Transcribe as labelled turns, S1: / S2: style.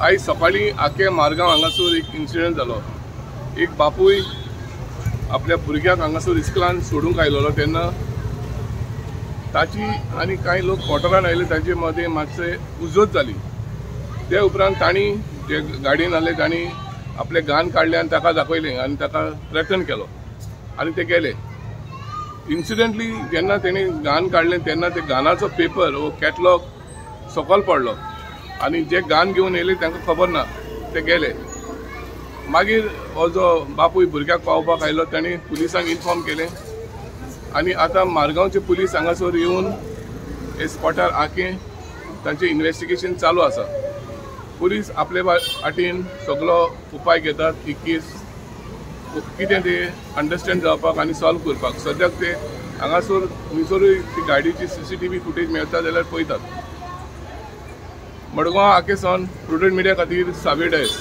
S1: आयज सकाळीं आखे मारगांव हांगासर एक इन्सिडंट जालो. एक बापूय आपल्या भुरग्याक हांगासर इस्कुलान सोडूंक आयलेलो तेन्ना ताची आनी कांय लोक क्वॉर्टरान आयले, ताचे मदें मातशें उजत जाली. ते उपरांत तांणी जे गाडयेन आसले तांणी आपलें गान काडलें आनी ताका दाखयलें आनी ताका थ्रेटन केलो आनी ते गेले. इन्सिडंटली जेन्ना तेणी गान काडलें तेन्ना ते गानाचो पेपर वो कॅटलॉग सकयल पडलो आनी जे गान घेवन येयले तांकां खबर ना, ते गेले. मागीर हो जो बापूय भुरग्याक पावोवपाक आयलो तांणी पुलिसांक इन्फॉर्म केलें आनी आतां मारगांवचे पुलीस हांगासर येवन हे स्पॉटार आखे तांचें इन्वेस्टिगेशन चालू आसा. पुलीस आपले वाटेन सगलो उपाय घेतात ही केस कितें ते अंडरस्टँड जावपाक आनी सॉल्व करपाक. सद्याक ते हांगासर खंयसरूय ती गाडयेची CCTV footage मेळटा जाल्यार पळयतात. मडगांव आके सावन प्रुडंट मिडिया खातीर सावेर डायस.